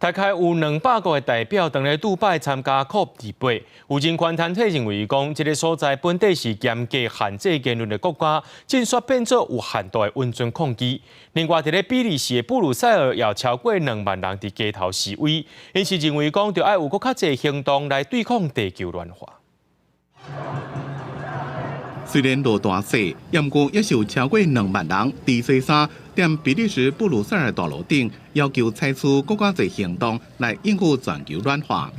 大概有200國的代表佇咧杜拜參加 COP28，有人權團體認為講，這个所在本底是嚴格限制言論的國家，這煞變做有限度的允准抗議。另外，佇咧比利時的布魯塞爾，也有超過2萬人佇街頭示威，𪜶是認為講，著愛有閣較濟行動來對抗地球暖化。雖然落大雪，毋過猶是有超過2萬人佇雪衫踮比利時布魯塞爾大路頂，要求採取閣較濟行動來應付全球暖化。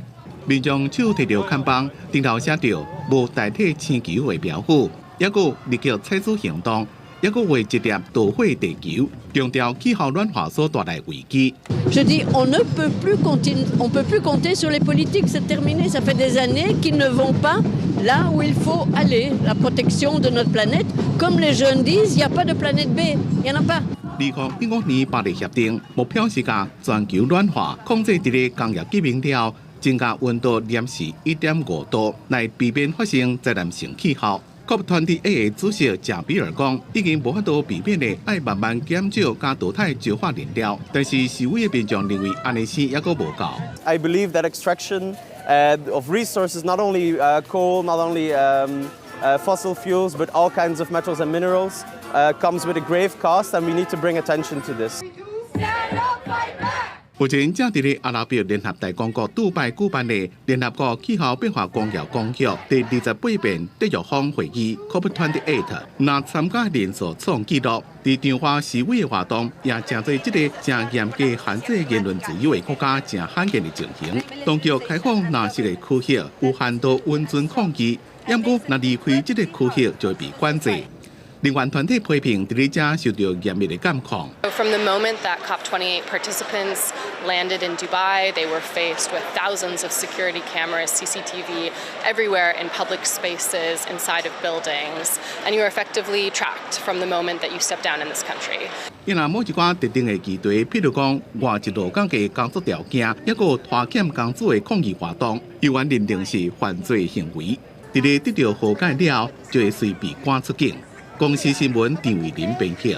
民眾手提著看板，頂頭寫著“無代替星球”的標語，猶閣立刻採取行動，猶閣畫一粒導火地球，強調氣候暖化所帶來危機。 Je dis, on ne peut plus continuer, on peut plus compter sur les politiques, c'est terminé. Ça fait des années qu'ils ne vont pas là où il faut aller, la protection de notre planète. Comme les jeunes disent, il n'y a pas de planète B, il n'y en a pas. 2015年巴黎協定目標是共全球暖化控制佇咧工業革命了後，增加溫度攝氏1.5度，來避免發生災難性氣候。COP28的主席賈比爾講，已經無法度避免的，愛慢慢減少佮淘汰石化燃料。但是示威的民眾認為，按呢生猶閣無夠。 I believe that extraction of resources, not only coal, not only fossil fuels, but all kinds of metals and minerals, comes with a grave cost, and we need to bring attention to this. 目前正佇咧阿拉伯聯合大公國杜拜舉辦的聯合國氣候變化公約公約第28遍締約方會議 COP28，若參加人數創紀錄，佇彰化示威的活動也成做這个誠嚴格限制言論自由的國家誠罕見的情形。當局開放藍色的區域，有限度允准抗議，毋過若離開這个區域就會被管制。人權團體批評佇咧遮受到嚴密的監控。 From the moment that COP28 participants landed in Dubai, they were faced with thousands of security cameras, CCTV everywhere in public spaces, inside of buildings, and you are effectively tracked from the moment that you step down in this country. 因為某一寡特定的議題，譬如講外籍勞工的工作條件，抑閣拖欠工資的抗議活動，猶原認定是犯罪行為。佇咧得到和解了後，就會隨被趕出境。公視新聞陳慧琳編譯。